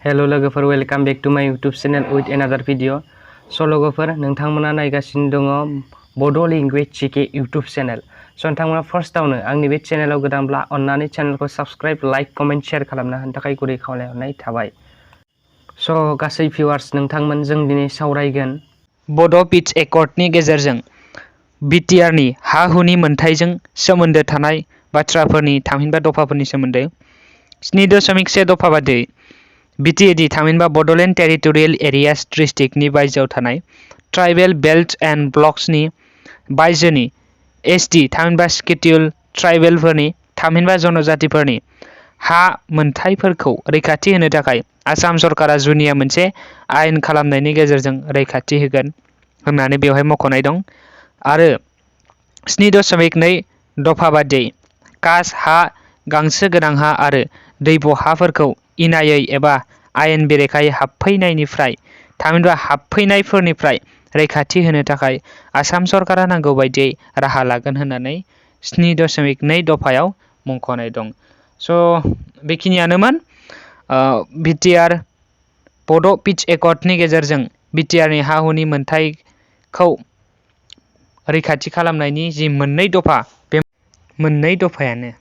Hello लोगोफोर, welcome back to माय YouTube channel with एनादार video. स' लोगोफोर, नोंथांमोना नायगासिनो दङ बड' लेंगुवेज जिके यूट्यूब चैनल। स' नोंथांमोना फार्स्टआवनो आंनि बे चैनेलाव गोदानब्ला अन्नानै चैनेलखौ साबस्क्राइब, लाइक, कमेन्ट, शेयार खालामना होनो थाखाय गुरै खावलायहरनाय थाबाय। स' गासै भिउवार्स, नोंथांमोन जों दिनै सावरायगोन बड' पिट्स एकर्डनि गेजेरजों B.T.R नि हा हुनि मोनथायजों सोमोन्दो थानाय बाथ्राफोरनि थामहिनबा दफाफोरनि सोमोन्दै 7.1 दफा बादियै B.T.R थामहिनबा बड'लेण्ड टेरिटरियेल एरियाज डिस्ट्रिक्टनि बायजोआव थानाय ट्राइबेल बेल्ट एन्ड ब्लक्सनि बायजोनि SD थामहिनबा स्केड्युल ट्राइबेलफोरनि थामहिनबा जनजातिफोरनि हा मोनथायफोरखौ रैखाथि होनो थाखाय आसाम सरकारा जुनिया मोनसे आयेन खालामनायनि गेजेरजों रैखाथि होगोन होननानै बेवहाय मख'नाय दं। आरो 7.2 दफा बादियै कास्ट हा, गांसो गोनां हा आरो दैब' हाफोरखौ इनायै एबा आयेन बेरेखायै हाबफैनायनिफ्राय थामहिनबा हाबफैनायफोरनिफ्राय रैखाथि होनो थाखाय आसाम सरकारा नांगौ बायदियै राहा लागोन होननानै 7.2 दफायाव मुंख'नाय दं। स' बेखिनियानोमोन B.T.R बड' पिट्स एकर्डनि गेजेरजों B.T.R नि हा हुनि मोनथायखौ रैखाथि खालामनायनि जि मोननै दफा, बे मोननै दफायानो।